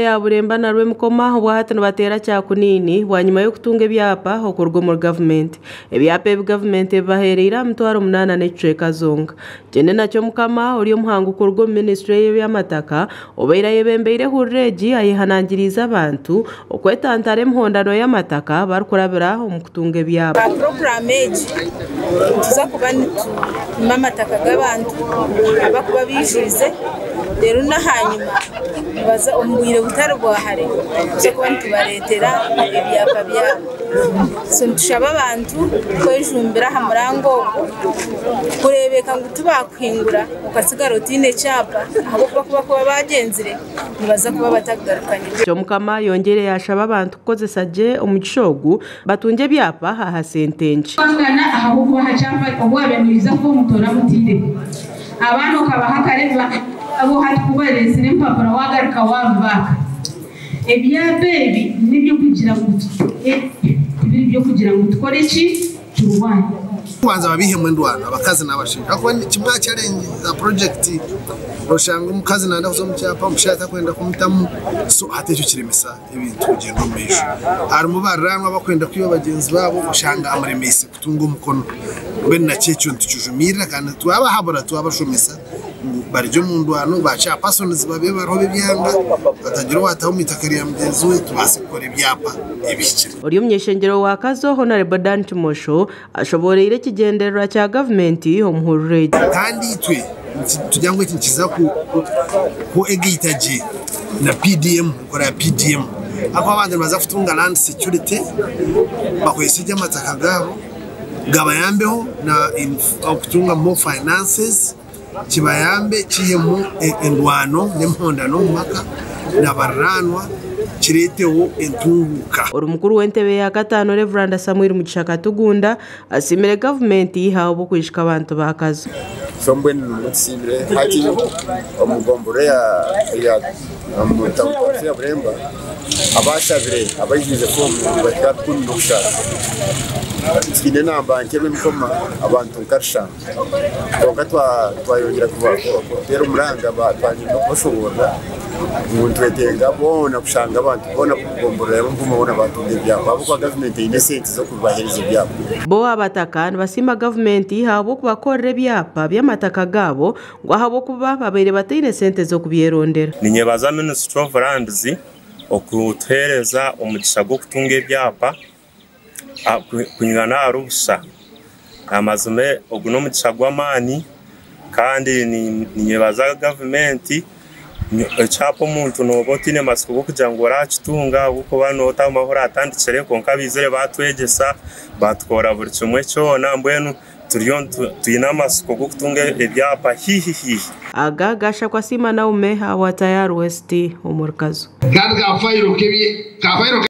Ya Buremba na Rwemikoma obwahati nibateera kyakunini bwanyima y'okutunga ebyapa okuruga omuri gavumenti. Ebyapa ebi gavumenti ebibaheereire aha 800 zonka. Jane Nakyomukama ori omuhangu kuruga omu minisitule y'ebyamataka obaire ayebembeire ehuriro egi ayehanangiriize abantu okwetantara emihondano y'amataka barikurabira omu kutunga ebyapa. Aha puroguraamu egi nituza kuba nitupima amataka g'abantu abarikuba baijwize reero n'ahanyima nibaza omu bwire butari bwa hare nituza kuba nitubareetera ebyapa byabo. So nitushaba abantu kwejumbira aha murango ogu kureebeka ngu tibakuhingura okatsigara otaine kyapa ahabw'okuba ku barikuba bagyenzire nibaza kuba batakugarukanye. Kyomukama yongyeire yaashaba abantu kukozesa gye omugisha ogu batungye ebyapa aha sente nkye. Kwangana ahabw'okuba aha kyapa obu waabaire noija kuba omutoora mutaireho abaana okabaha akareba abo hati ku bareetsire empapura waagaruka waabibaaka. Ebyapa ebi n'eby'okugira ngu tibiri by'okugira ngu tukore ki? Turwane. Kubanza babiihemu endwano abakazi n'abashaija ahakuba kimwe aha challenge za project oshanga omukazi nayenda kuza omu kyapa omushaija atakwenda kumutamu so hati ekyo kiremesa ebintu kugyenda omu maisho. Harimu bariraanwa abakwenda kwiba bagyenzi baabo oshanga amuremeise kutunga omukono. Mbwenu nakyo ekyo nitukijumirira kandi twabahabura twabashomesa ngu barigye omu ndwano ba chairpersons babe bariho b'ebyanga batagira owaataha omu itaka rya mugyenzi we tubaase kukora ebyapa ebihikire. Ori omunyeshengyero wa Kazo Hon. Dan Kimosho ashoboreire ekigyendererwa kya gavumenti omu huriro egi. Kandi itwe nitugira ngu eki nikiza ku egaita gye na PDM, enkora ya PDM ahakuba abantu nibaza kutunga land security bakozese gye amataka gaabo gabayambeho na okutunga more finances kibayambe kihemu endwano n'emihondano omu maka na bariraanwa kireeteho entunguuka. Ori mukuru w'entebe ya kataano Rev. Samuel Mugisha Katugunda asiimire gavumenti ahabw'okwijuka abantu ba Kazo. So mbwenu nimutusiimire hati omu gombolola ya omu tawuni kanso ya Buremba abashabire abaijwize foomu nibahika 17. Twine enamba nkye Rwemikoma abantu nka 700 kwonka twayongyera kuteera omuranga twanyima kubashoboorora ngu nitwetenga boona kushanga abantu boona b'omu gombolola ya Rwemikoma boona batunga ebyapa ahabw'okuba gavumenti eine esente z'okubaheereza ebyapa. Bo abataka nibasiima gavumenti ahabw'okubakorera ebyapa by'amataka gaabo ngu ahabw'okuba babaire bataine sente z'okubyerondera. Ninyebaza Ministry of Lands okutuheereza omugisha gw'okutunga ebyapa kwingana ahari busha. Amazima ogu n'omugisha gw'amaani kandi ninyebaza gavumenti. Ekyapa omuntu nooba otaine matsiko g'okugira ngu orakitunga ahabw'okuba nootamba ahu oratandikire, kwonka baizire batwegyesa batukora buri kimwe kyona, mbwenu turiyo twine amatsiko g'okutunga ebyapa haihi haihi. Aga gashakwa Siima Naume awa Tayari West omuri Kazo. Kandi ka fayiro k'ebye ka fayiro.